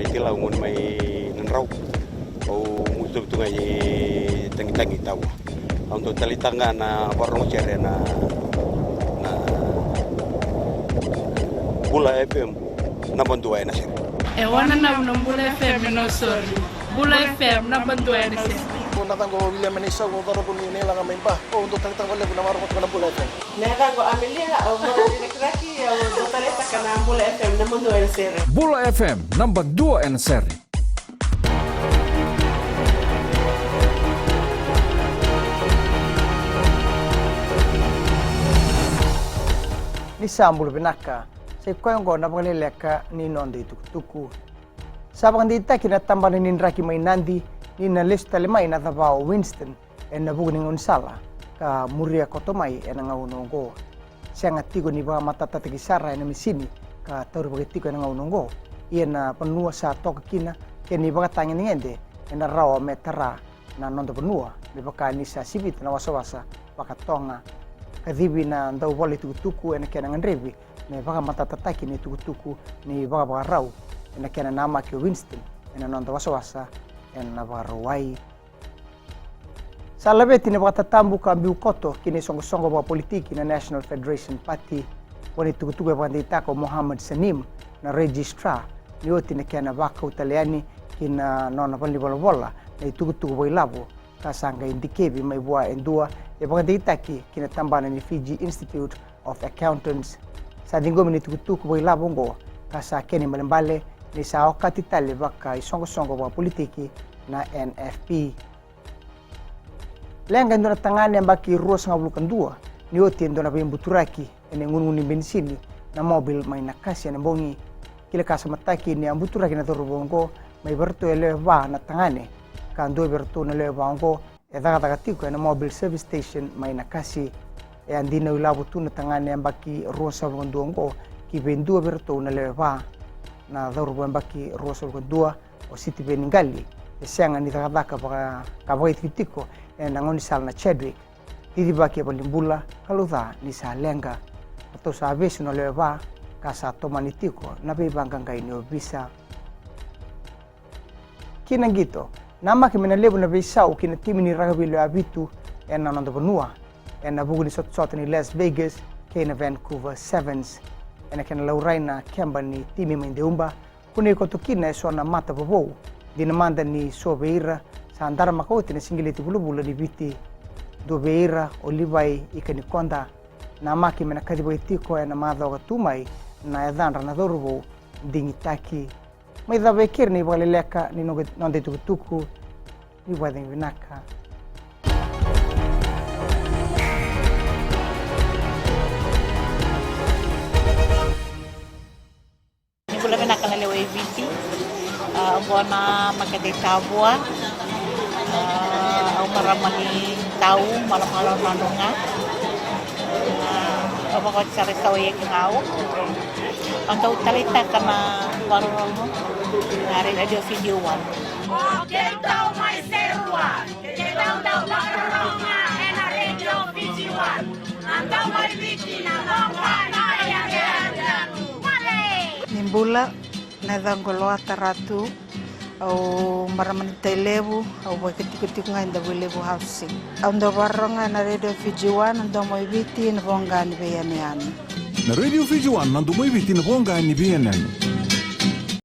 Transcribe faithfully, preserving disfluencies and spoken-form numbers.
Ai Tilau, gone mai Nadrau. Au mutu tu ga i Tagitagi, Tavua. Au dau taleitaka ga na vakarorogo sere na, na Bula F M, naba dua ena sere. E wananavu na Bula F M e Nausori. Bula F M, naba dua ena sere. Na yacaqu o Viliame Naisau, au cauravou ni Nailaga mai Ba. Au dau taleitaka vakalevu na vakarorogo tiko na Bula F M. Na yacaqu o Amelia, au marama ni Rakiraki, au dau taleitaka na Bula F M, naba dua ena sere. Bula F M, naba dua ena sere. Ni sa bula vinaka, sa i koya oqo na vakaleleka ni noda itukutuku. Sa vakadeitaki na tabana ni draki mai Nadi ni na lesu tale mai na cava o Winston ena vuku ni gaunisala ka muria koto mai ena gauna oqo. Sega tiko ni vakamatatataki sara ena misini ka taurivaki tiko ena gauna oqo, ia na vanua sa toka kina kei na ivakatagedegede ena rawa me tara na noda vanua, me vaka ni sa sivita na wasawasa vakatoga. Kacivi na dauvola itukutuku ena kena gadrevi me vakamatatataki na itukutuku ni vakavakarau ena kena namaki o Winston ena noda wasawasa ena Vakarauwai. Sa laveti na vakatatabu ka biu koto ki na isoqosoqo vakapolitiki na National Federation Party. Vua na itukutuku e vakadeitaka o Mohammed Saneem, na registrar, ni oti na kena vakau tale yani ki na nona valenivolavola na itukutuku vakailavo, ka sa qai dikevi mai vua e dua e vakadeitaki ki na tabana ni Fiji Institute of Accountants. Sa ciqomi na itukutuku vakailavo oqo ka sa kena ibalebale ni sa okati tale vakaisoqosoqo vakapolitiki na N F P. Leqa e dua na tagane yabaki ruasagavulu ka dua ni oti e dua na veibuturaki ena igunugunu ni benisini na Mobil mai Nakasi ena bogi. Kilakasamataki ni a buturaki na cauravou oqo mai vei iratou e lewe va na tagane, ka dua vei iratou na lewe va oqo e cakacaka tiko ena Mobil Service Station mai Nakasi. E a dinau ilavo tu na tagane yabaki ruasagavulu ka dua oqo ki vei dua vei iratou na lewe va. Na cauravou yabaki ruasagavulu ka dua, o Sitiveni Qali, e sega ni cakacaka vaka, ka vakaitikotiko ena gaunisala na Chadwick. Cicivaki e valenibula ka lauca ni sa leqa. Ratou sa vesu na lewe va ka sa tomani tiko na veivaqaqai ni ovisa. Ki na qito, namaki me na levu na veisau ki na timi ni rakavi lewe vitu ena noda vanua ena vuku ni sotasota ni Las Vegas kei na Vancouver Sevens. Ena kena laurai na keba ni timi mai Deuba, kunei koto kina eso na mata vovou. Dina mada ni so vei ira sa daramaka oti na sigileti vulavula ni Viti. Dua vei ira o Livai Ikanikoda. Namaki me na kacivaki tiko ena macawa ka tu mai na yacadra na cauravou digitaki. Mai cava e keri na ivakaleleka ni noda, noda itukutuku. Ni vakacegu vinaka. Ni bula vinaka na lewe i Viti. A, oqo na makete i Tavua. A, au marama ni Tau, Malomalo, Nadroga. A, au vakawati sara i Sawa i Ekegau. Au dau taleitaka na vakarorogo na Radio Fiji One. O keitou mai Serua, keitou dau vakarorogo ena Radio Fiji One. Na dau mai Viti na voqa na yageyage. Ni bula, na yacaqu o Loata Ratu. Au marama ni Tailevu, au vakatikotiko ga e Davuilevu Housing. Au dau vakarorogo ena Radio Fiji One, na domo i Viti, na voqa ni veiyanuyanu. Na Radio Fiji One, na domo i Viti, na voqa ni veiyanuyanu.